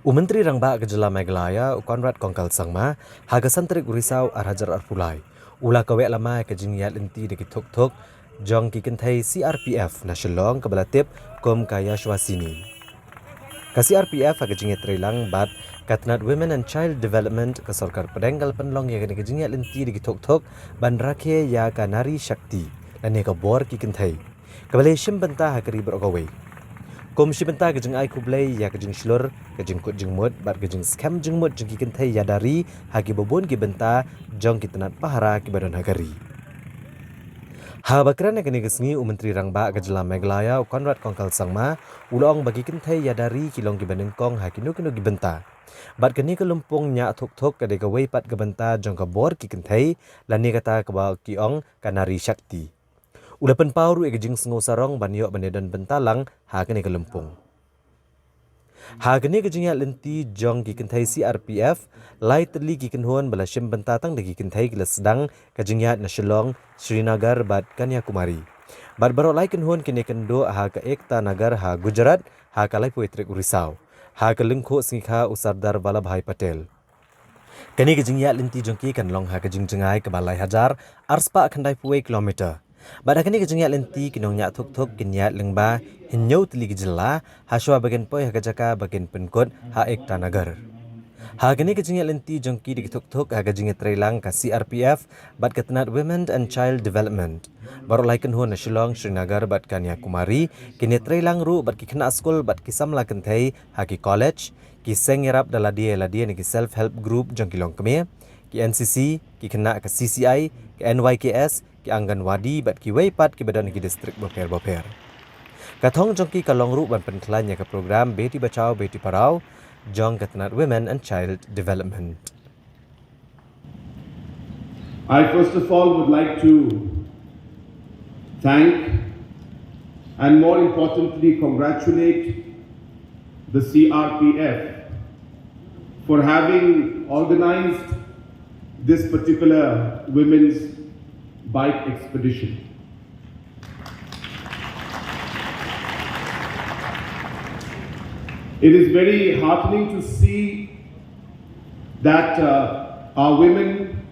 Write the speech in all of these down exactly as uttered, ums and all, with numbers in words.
U Myntri Rangbah ka Jylla Meghalaya, u Conrad Kongkal Sangma, ha ka san tarik u Risaw ar hajar arphew lai, u la kaweh lama ïa ka jingïaid lynti da ki thok thok jong ki kynthei C R P F na Shillong kaba la tip kum ka Yashasvini. Ka C R P F ha ka jingïatreilang bad ka tnat Women and Child Development ka Sorkar Pdeng ka la pynlong ïa kane ka jingïaid lynti da ki thok thok ban rakhe ïa ka Nari Shakti, lane ka bor ki kynthei, kaba la shim bynta ha ka ri baroh kawei. Kum shi bynta ka jingai khublei ïa ka jingshlur, ka jingkut jingmut bad ka jingskhem jingmut jong ki kynthei ïada ri ha kiba bun ki bynta jong ki tnat pahara kiba don ha ka ri. Haba kren ha kane ka sngi, u Myntri Rangbah ka Jylla Meghalaya, u Conrad Kongkal Sangma, u la ong ba ki kynthei ïada ri ki long kiba nyngkong ha kino kino ki bynta. Bad kane ka lympung ñiah thok thok ka dei kawei pat ka bynta jong ka bor ki kynthei, lane kata kaba ki ong ka Nari Shakti. U la pynpaw ruh ïa ka jingsngew sarong ban ïoh ban ïadon bynta lang ha kane ka lympung. Ha kane ka jingïaid lynti jong ki kynthei C R P F, lai tylli ki kynhun ba la shim bynta tang da ki kynthei ki la sdang ka jingïaid na Shillong, Srinagar bad Kanyakumari. Bad baroh lai kynhun kin ïakynduh ha ka Ekta Nagar ha Gujarat ha ka laiphew tarik u Risaw, ha ka lyngkhuh sngikha u Sardar Vallabhbhai Patel. Kane ka jingïaid lynti jong ki kan long ha ka jingjngai kaba lai hajar arspah khyndaiphew kilometer. Bad ha kane ka jingïaid lynti ki nongñiah thok thok kin ïaid lyngba hynñiew tylli ki jylla, ha shuwa ba kin poi ha ka jaka ba kin pynkut ha Ekta Nagar. Ha kane ka jingïaid lynti jong ki da ki thok thok ha ka jingïatreilang ka C R P F bad ka tnat Women and Child Development, baroh lai kynhun na Shillong, Srinagar bad Kanyakumari kin ïatreilang ruh bad ki khynnah skul bad ki samla kynthei ha ki college, ki seng ïarap da lade lade ne ki self help group jong ki longkmie, ki N C C, ki khynnah ka C C I, ka N Y K S, ki Anganwadi bad kiwei pat kiba don ha ki district bapher bapher. Ka thong jong ki ka long ruh ban pynkhlaiñ ïa ka program Beti Bachao Beti Padhao jong ka tnat Women and Child Development. I first of all would like to thank and, more importantly, congratulate the C R P F for having organized this particular women's bike expedition. It is very heartening to see that, uh, our women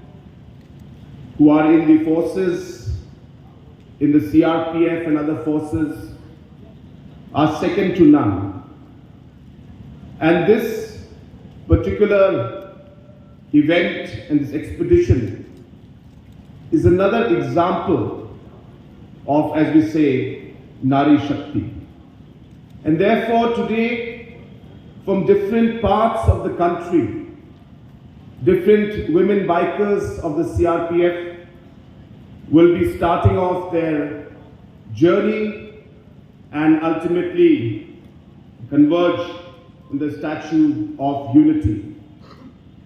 who are in the forces, in the C R P F and other forces, are second to none. And this particular event and this expedition is another example of, as we say, Nari Shakti. And therefore, today, from different parts of the country, different women bikers of the C R P F will be starting off their journey and ultimately converge in the Statue of Unity.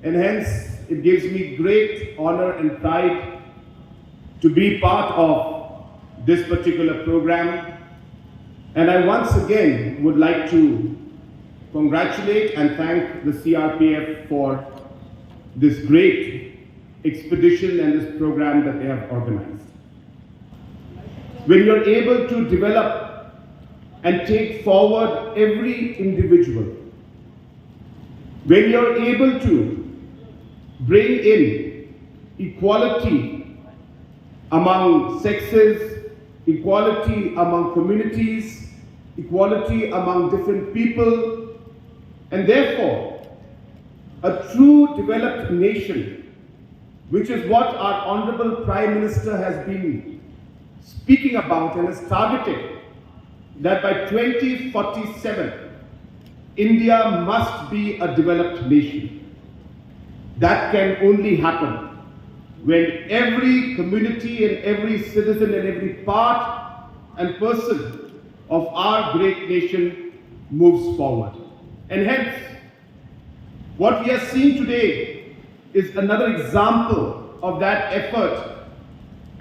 And hence, it gives me great honor and pride to be part of this particular program. And I once again would like to congratulate and thank the C R P F for this great expedition and this program that they have organized. When you're able to develop and take forward every individual, when you're able to bring in equality among sexes, equality among communities, equality among different people, and therefore a true developed nation, which is what our Honorable Prime Minister has been speaking about and has targeted that by twenty forty-seven, India must be a developed nation. That can only happen when every community and every citizen and every part and person of our great nation moves forward. And hence, what we are seeing today is another example of that effort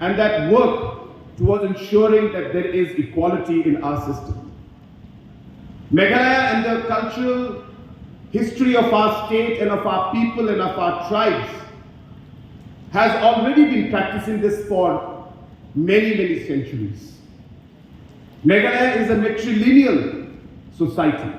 and that work towards ensuring that there is equality in our system. Meghalaya and the cultural history of our state and of our people and of our tribes has already been practicing this for many, many centuries. Meghalaya is a matrilineal society.